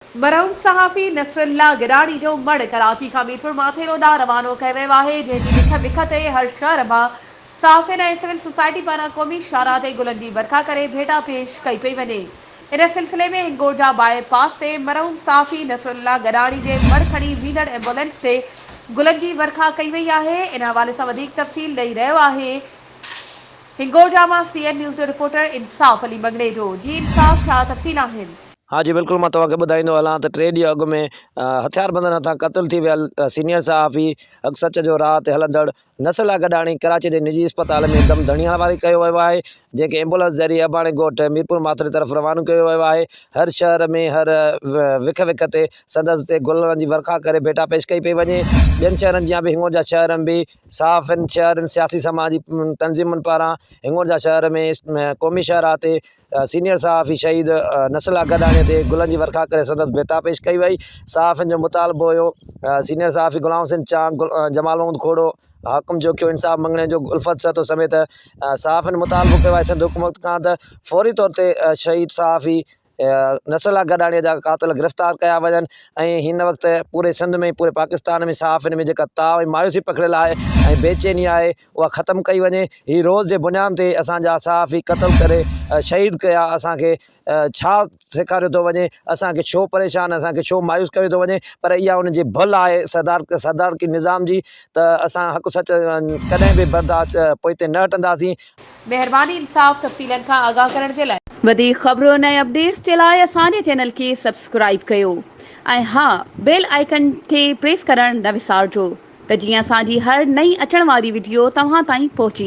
مرحوم صحافي نصرالله گڏاڻي جو مڙهه ڪراچي کان ميرپور ماٿيلو ڏانهن روانو ڪيو ويو آهي، جنهن جي وک وک تي هر شهر مان صحافين ۽ سول سوسائٽي پاران قومي شاهراهه تي گلن جي ورکا ڪري ڀيٽا پيش ڪئي پئي وڃي. ان سلسلي ۾ هنگورجا باء پاس تي مرحوم صحافي نصرالله گڏاڻي جي مڙهه کڻي ويندڙ ايمبولينس تي گلن جي ورکا ڪئي وئي آهي. ان حوالي سان وڌيڪ تفصيل ڏئي رهيو آهي هنگورجا مان سي اين نيوز جو رپورٽر انصاف علي مڱڻيجو. جي انصاف ڇا تفصيل آهن؟ ها جي بلڪل مان توهان کي ٻڌائيندو هلان ته ٽي ڏينهن اڳ ۾ هٿياربندن هٿان قتل ٿي ويل سينيئر صحافي حق سچ جو راهه تي هلندڙ نصرالله گڏاڻي ڪراچي جي نجي اسپتال ۾ دم ڌڻي حوالي ڪيو ويو آهي جنهن کي ايمبولنس ذريعي اباڻي ڳوٺ ميرپور ماٿري طرف روانو ڪيو ويو آهي هر شهر ۾ هر وک وک تي سندس تي گلن جي ورکا ڪري ڀيٽا پيش ڪئي پئي وڃي ٻين شهرن جيان به هنگورجا شهر ۾ به صحافين، شهرين، سياسي سماجي تنظيمن پاران هنڱورجا شهر ۾ قومي شاهراهه تي سينيئر صحافي شهيد نصرالله گڏاڻي تي گلن جي ورکا ڪري سندس ڀيٽا پيش ڪئي وئي. صحافين جو مطالبو هيو سينيئر صحافي غلام حسين چانگ، جمال محمد کوڙو، حاڪم جوکيو، انصاف مڱڻيجو، الفت سهتو سميت صحافين مطالبو ڪيو آهي سنڌ حڪومت کان ته فوري طور تي شهيد صحافي نصرالله گڏاڻي جا قاتل گرفتار ڪيا وڃن ۽ هن وقت پوري سنڌ ۾ پوري پاڪستان ۾ صحافين ۾ جيڪا تاء ۽ مايوسي پکڙيل آهي ۽ بيچيني آهي اها ختم ڪئي وڃي هي روز جي بنياد تي اسان جا صحافي قتل ڪري شهيد ڪيا اسان کي ڇا سيکاريو ٿو وڃي اسان کي ڇو پريشان اسان کي ڇو مايوس ڪيو ٿو وڃي پر اها ان جي ڀل آهي سردار سردارڪي نظام جي ته اسان حق سچ ڪڏهن به برداشت پوئتي نه هٽنداسين. مهرباني انصاف تفصيلن کان آگاهه ڪرڻ جي لاء. وڌيڪ خبرن ۽ اپڊيٽس جي لاء اسان جي چينل کي سبسڪرائيب ڪيو ۽ ها بيل آئيڪن کي پريس ڪرڻ نه وسارجو ته جيئن اسان جي هر نئين اچڻ واري وڊيو توهان تائين پهچي.